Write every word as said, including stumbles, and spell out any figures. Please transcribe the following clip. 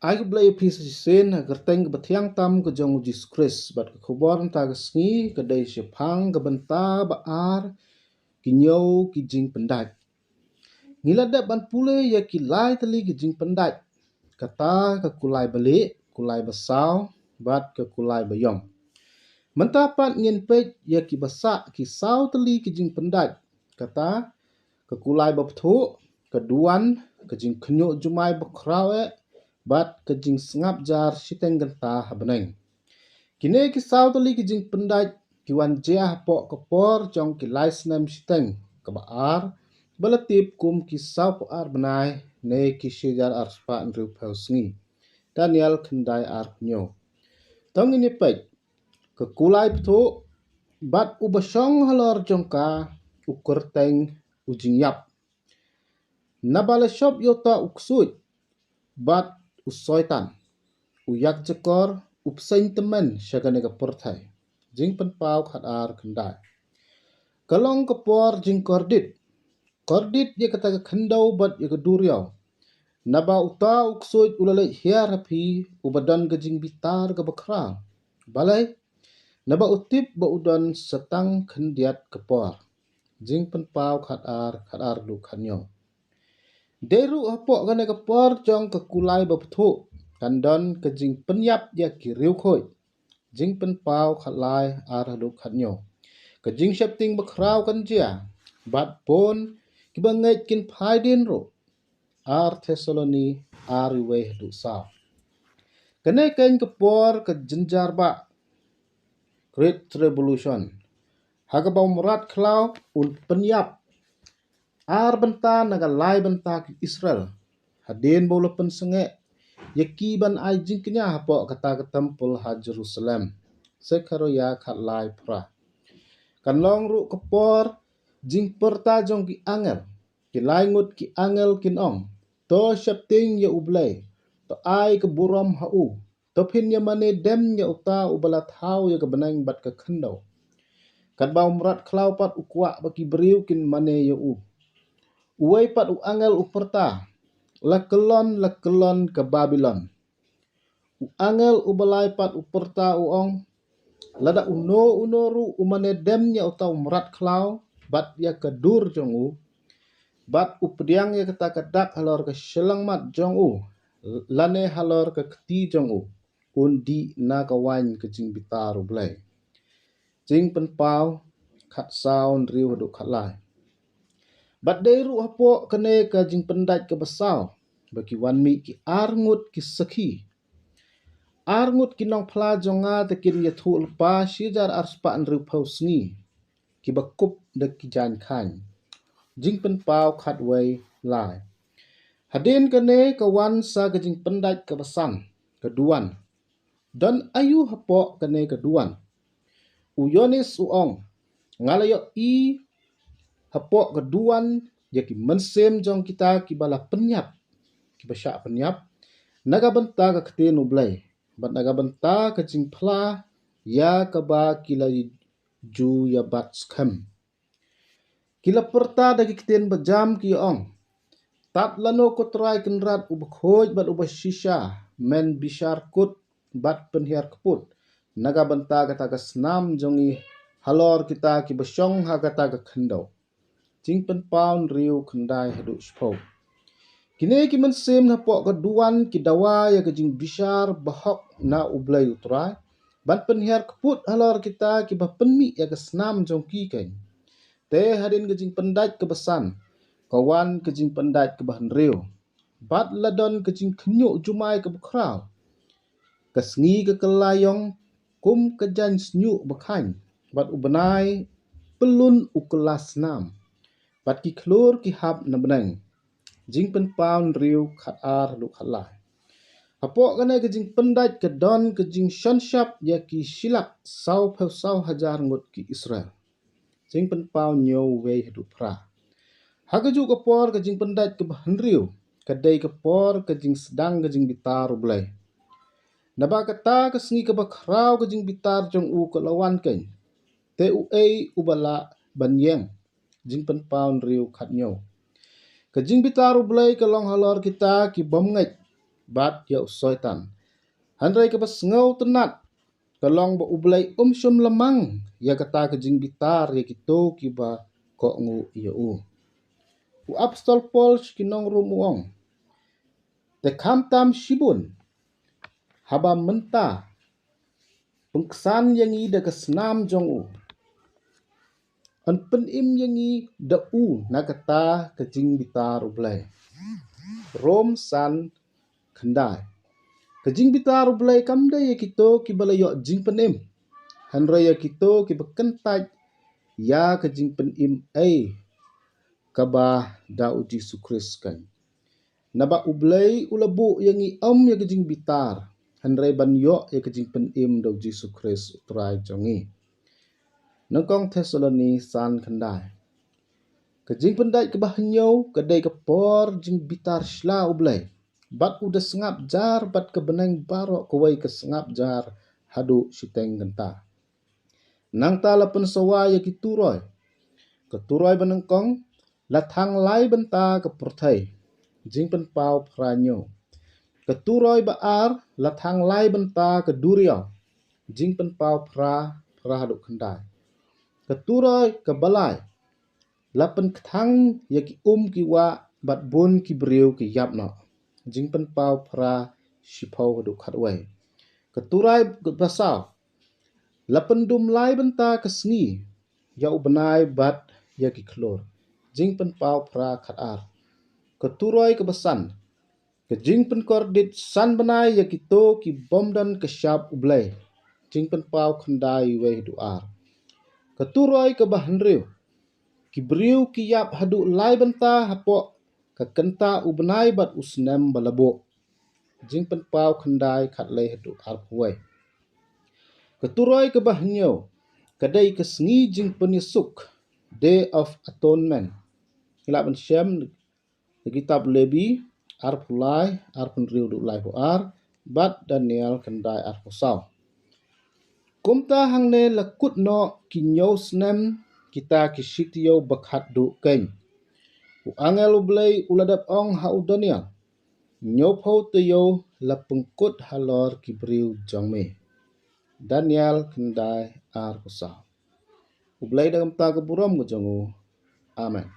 Ai ka blei ïa phi sa shisien ha ka kyrteng kaba thiang tam ka jong u Jisu Khrist, bad ka khubor mynta ka sngi ka dei shaphang ka bynta ba ar, ki hynñiew ki jingpyndait. Ngi la dep ban pule ïa ki lai tylli ki jingpyndait, kata ka kulai ba lieh, kulai ba saw, bad ka kulai ba ïong. Mynta pat ngin peit ïa ki ba sah ki saw tylli ki jingpyndait, kata ka kulai ba bthuh, ka duwan, ka jingkhynñiuh jumai ba khraw eh, bad ka jingsngap jar shiteng kynta ha bneng. Kine ki saw tylli ki jingpyndait ki wan jia hapoh ka por jong ki lai snem shiteng kaba ar, ba la tip kum ki sawphew ar bnai ne ki shi hajar arspah hynriewphew sngi. Daniel khyndai ar hynñiew. To ngin ïa peit, ka kulai bthuh, bad uba shong halor jong ka u kyrteng u Jingïap. Naba la shop ïa uta u ksuid, bad u Soitan, u ïakjakor, u bseiñ tymmen sha kane ka pyrthei. Jingpynpaw khatar khyndai. Ka long ka por jingkordit. Kordit ïa kata ka khyndew bad ïa ka duriaw. Naba uta u ksuid u la leit hiar ha phi, uba don ka jingbitar kaba khraw. Balei? Naba u tip ba u don sa tang khyndiat ka por. Jingpynpaw khatar, khatar haduh khathynñiew. Dei ruh hapoh kane ka por jong ka kulai ba bthuh, kan don ka jingpynïap ïa ki riewkhuid. Jingpynpaw khatlai, ar haduh khathynñiew. Ka jingsheptieng ba khraw kan jia, bad bun kiba ngeit kin phai dien ruh. Ar Thessaloni ar, wei haduh saw. Kane keiñ ka por ka jynjar ba, Great Tribulation, ha kaba u mrad khlaw un pynïap ar bynta na ka lai bynta ki Israel, hadien ba u la pynsangeh ïa ki ban ai jingkñia hapoh kata ka templ ha Jerusalem. Sekharaïa khatlai phra. Kan long ruh ka por jingpyrta jong ki angel. Ki lai ngut ki angel kin ong, to sheptieng ïa U Blei, to ai ka burom ha u, to phin ïa mane dem ïa uta uba la thaw ïa ka bneng bad ka khyndew. Katba u mrad khlaw pat u kwah ba ki briew kin mane ïa u. Uwei pat u angel u pyrta, la kyllon, la kyllon ka Babilon. U angel uba lai pat u pyrta u ong, lada uno uno ruh u mane dem ïa uta u mrad khlaw bad ïa ka dur jong u, bad u pdiang ïa kata ka dak halor ka shyllangmat jong u lane halor ka kti jong u, un dih na ka waiñ ka jingbitar U Blei. Jingpynpaw khatsaw, hynriew haduh khatlai. Bad dei ruh hapoh kane ka jingpyndait kaba saw ba ki wan mih ki ar ngut ki sakhi. Ar ngut ki nongphla jong nga te kin ïathuh lypa shi hajar arspah hynriewphew sngi, kiba kup da ki jaiñ khaiñ. Jingpynpaw khatwei lai. Hadien kane ka wan sa ka jingpyndait kaba san, ka duwan. Don aïu hapoh kane ka duwan? U Ïoannis u ong, nga la ïohi hapoh ka duwan ïa ki mynsiem jong kita kiba la pynïap, kiba shah pynïap na ka bynta ka ktien U Blei bad na ka bynta ka jingphla ïa kaba ki la ju ïabat skhem. Ki la pyrta da ki ktien bajam, ki ong, tad lano, ko Trai Kynrad uba khuid bad uba shisha, men bishar kut bad pynhiar kput na ka bynta kata ka snam jong ngi halor kita kiba shong ha kata ka khyndew. Jingpynpaw hynriew, khyndai haduh shiphew. Kine ki mynsiem napoh ka duwan ki dawa ïa ka jingbishar bahok na U Blei U Trai ban pynhiar kput halor kita kiba pynmih ïa ka snam jong ki keiñ. Te hadien ka jingpyndait kaba san, ka wan ka jingpyndait kaba hynriew, bad la don ka jingkhynñiuh jumai kaba khraw. Ka sngi ka kylla ïong kum ka jaiñ shñiuh ba khaiñ, bad u bnai pyllun u kylla snam, bad ki khlur ki hap na bneng. Jingpynpaw hynriew, khatar haduh khatlai. Hapoh kane ka jingpyndait ka don ka jingshonshap ïa ki shilak sawphew saw hajar ngut ki Israel. Jingpynpaw hynñiew, wei haduh phra. Ha kajuh ka por ka jingpyndait kaba hynriew ka dei ka por ka jingsdang ka jingbitar U Blei. Naba kata ka sngi kaba khraw ka jingbitar jong u ka la wan keiñ. Te uei uba lah ban ïeng? Jingpynpaw hynriew, khathynñiew. Ka jingbitar U Blei ka long halor kita ki bym ngeit. bad ïa u Soitan. Hynrei kaba sngewtynnat ka long ba U Blei um shym la mang ïa kata ka jingbitar ïa kito kiba kohnguh ïa u. U Apostol Paul sha ki nong Rom u ong, te khamtam shibun, haba mynta pynksan ïa ngi da ka snam jong u, yn pynim ïa ngi da u na kata ka jingbitar U Blei. Rom san khyndai. Ka jingbitar U Blei kam dei ïa kito kiba la ïoh jingpynim, hynrei ïa kito kiba kyntait ïa ka jingpynim ei kaba da U Jisu Khrist kan. Naba U Blei u la buh ïa ngi ym ïa ka jingbitar, hynrei ban ïoh ïa ka jingpynim da U Jisu Khrist U Trai jong ngi. Nyngkong Thessaloni san khyndai. Ka jingpyndait kaba hynñiew ka dei ka por jingbitar shla U Blei, bad u da sngap jar bad ka bneng baroh kawei ka sngap jar haduh shiteng kynta. Nangta la pynsawa ïa ki turoi. Ka turoi ba nyngkong la thang lai bynta ka pyrthei. Jingpynpaw phra hynñiew. Ka turoi ba ar la thang lai bynta ka duriaw. Jingpynpaw phra, phra haduh khyndai. Ka turoi kaba lai la pynkthang ïa ki um ki wah bad bun ki briew ki ïap noh. Jingpynpaw phra shiphew haduh khatwei. Ka turoi kaba saw la pyndum lai bynta ka sngi ïa u bnai bad ïa ki khlur. Jingpynpaw phra khatar. Ka turoi kaba san, ka jingpynkordit san bnai ïa kito ki bym don ka shap U Blei. Jingpynpaw khyndai wei haduh ar. Ka turoi kaba hynriew, ki briew ki ïap haduh lai bynta hapoh ka kynta u bnai bad u snem ba la buh. Jingpynpaw khyndai khatlei haduh arphew wei. Ka turoi kaba hynñiew ka dei ka sngi jingpynïasuk, Day of Atonement. Ngi lah ban shem na kitab Lebi arphew lai, arphew hynriew haduh laiphew ar, bad Daniel khyndai arphew saw. Kumta hangne la kut noh ki hynñiew snem kita ki shi taïew ba khatduh keiñ. U angel U Blei u la dep ong ha u Daniel, hynñiewphew taïew la pynkut halor ki briew jong me. Daniel khyndai arphew saw. U Blei da kumta ka burom ka jong u. Amen.